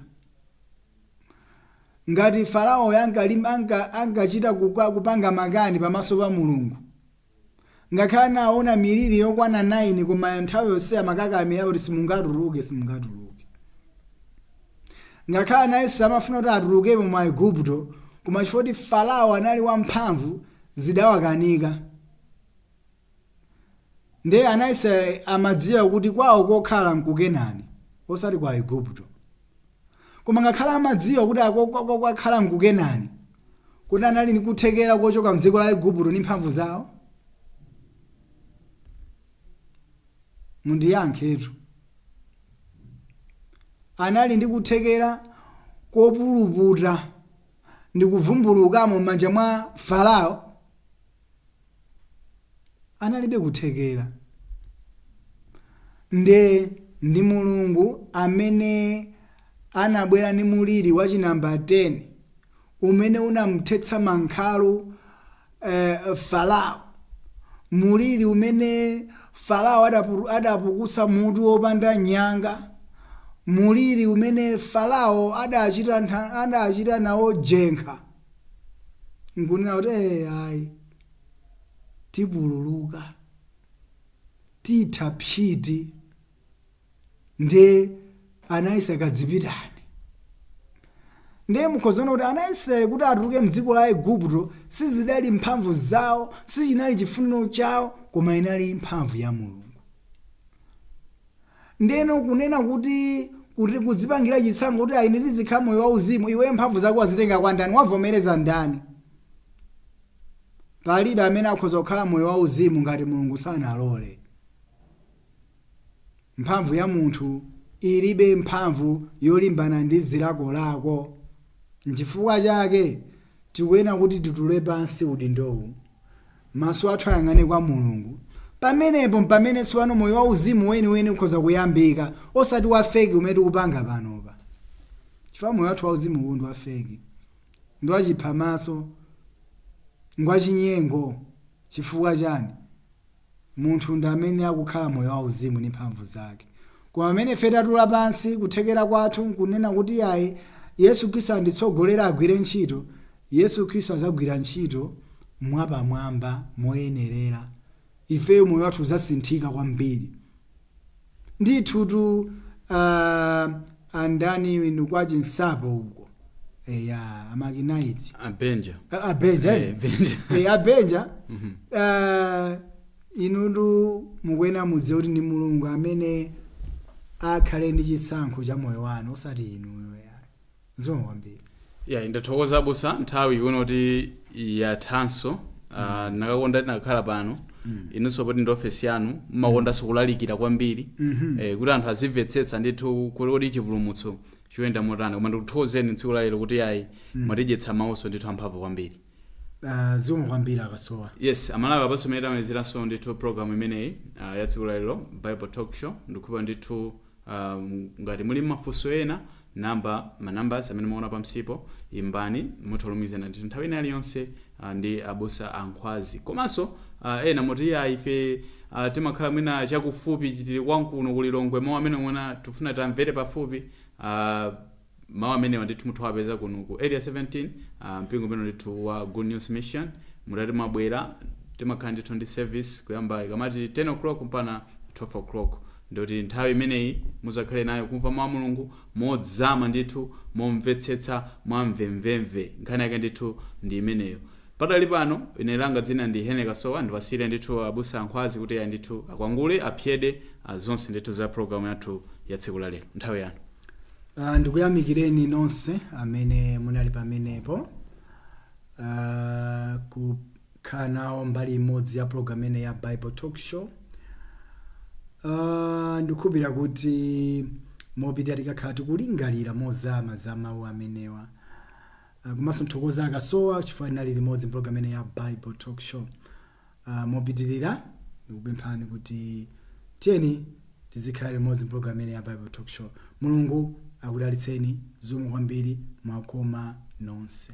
Ngati Farao ankachita kupanga makani pamaso pa Mulungu, ngakhale anaona miliri yokwana 9, koma nthawi yonse amakakamira kuti simungatuluke, simungatuluke. Ngakhale anayesa amafuna kuti atulukepo mu Aigupto, koma chifukwa kuti Farao anali wamphamvu, zidawakanika. Ndiye ana a Israeli amadziwa kuti kwawo kokhala nku Kenani, osati ku Aigupto. Koma ngakhale amadziwa kuti kokakhala nku Kenani, kodi anali ndi kuthekera kochoka mdziko la Igupto ndi mphamvu zawo? Mundiyankhetu. Anali ndi kuthekera kopuluputa ndi kuvumbulukamo m'manja mwa Farao? Analibe kuthekera. Nde ndi Mulungu amene anabwera ndi muliri wa chinamba 10 umene unamthetsa mankhalu Farao. Muliri umene Farao adapukusa mutu wopanda nyanga. Muliri umene Farao adachita nawo jenkha. Nkunena kuti ayi, tipululuka, titha psiti. Nde anayesa kadzipitani. Ndiye mukhoza kuona kuti ana a Israeli kuti atuluke mdziko la Igupto sizidali mphamvu zawo, sichinali chifuniro chawo, koma inali mphamvu ya Mulungu. Ndeno kunena kuti kuti kudzipangira chisankho kuti ayi ine ndizikhala moyo wauzimu, iweyo mphamvu zako wazitenga kwa ndani? Wavomereza ndani? Palibe amene akhoza kukhala moyo wauzimu ngati Mulungu sanalole. Mphamvu ya munthu ilibe mphamvu yolimbana ndi zilakolako. Nchifukwa chake tikuyenera kuti titule pansi udindowu, maso athu ayang'ane kwa Mulungu. Pamenepo mpamene tsopano moyo wauzimu weniweni ukhoza kuyambika, osati wa fake umene tikupanga panopa. Chifukwa moyo wathu wauzimu uwu ndi wa fake, ndi wachiphamaso, ngwachinyengo. Chifukwa chani? Munthu ndi amene akukhala moyo wauzimu ndi mphamvu zake. Koma pamene ife tatula pansi kuthekera kwathu nkunena kuti ayi, Yesu Khristu anditsogolere agwire ntchito, Yesu Khristu adzagwira ntchito mwapamwamba moyenerera. Ifeyo moyo wathu udzasinthika kwambiri. Ndithutu uh, andani inu kwa Chinsapo uko eya amakinaiti Abenja. Abenja. Eh, Benja. Abenja, inutu mukuyenera mudziwe kuti ndi Mulungu amene akhale ndi chisankho cha moyo wanu, osati inuyo yayi. Zikomo kwambiri. Ya, ndathokoza abusa. Nthawi ikuona kuti yathanso. Nakakonda tinakhala pano inunso poti ndi ofesi yanu, mmakondanso kulalikira kwambiri kuti anthu azimvetsetsa ndithu kuti kodi chipulumutso chikuyenda motani. Koma ndikuthokozeni tsiku la lero kuti ayi, mwatidyetsa mawuso ndithu amphamvu kwambiri. Zikomo kwambiri Akasowa. Yes, Amalawi, apanso mene tamaliziranso ndithu program imeneyi ya tsiku la lero, Bible Talk Show. Ndikukhulupirira ndithu ngati muli mafunso ena, namba ma numbers amene muona pamsipo, imbani, mutha kulumikizana ndithu nthawi ina iliyonse ndi abusa Ankhwazi. Komanso ena muti ya ife timakhala mwina chakufupi, tili kwankuno ku Lilongwe, mawu amene mwina tifuna tamvere pafupi, mawu amenewa ndithu mutha kuwapeza kuno ku Area 17, mpingo umene ndithu wa Good News Mission. Mutati mwabwera, timakhala ndithu ndi service kuyamba ikamati 10 o'clock mpaka 12 o'clock. Ndikuti nthawi imeneyi muzakhale nayo kumva mawu a Mulungu modzama ndithu, momvetsetsa mwamvemvemve. Nkhani yake ndithu ndi imeneyo. Padali pano ine langa dzina ndi Henry Kasowa. Ndiwasiyire ndithu abusa Ankhwazi kuti ayi ndithu akwangule apyede zonse ndithu za programu yathu ya tsiku la lero. Nthawi yanu. Ndikuyamikireni nonse amene munali pamenepo kukhala nawo mbali imodzi ya program imene ya Bible Talk Show. Ndikukhulupirira kuti mopita tikakhala tikulingalira mozama za mawu amenewa. Komanso nthokoza Akasowa chifukwa linali limodzi program imene ya Bible Talk Show. Mopitirira ndikupemphani kuti tiyeni tizikhala limodzi program imene ya Bible Talk Show. Mulungu akudalitseni. Zikomo kwambiri, mwakoma nonse.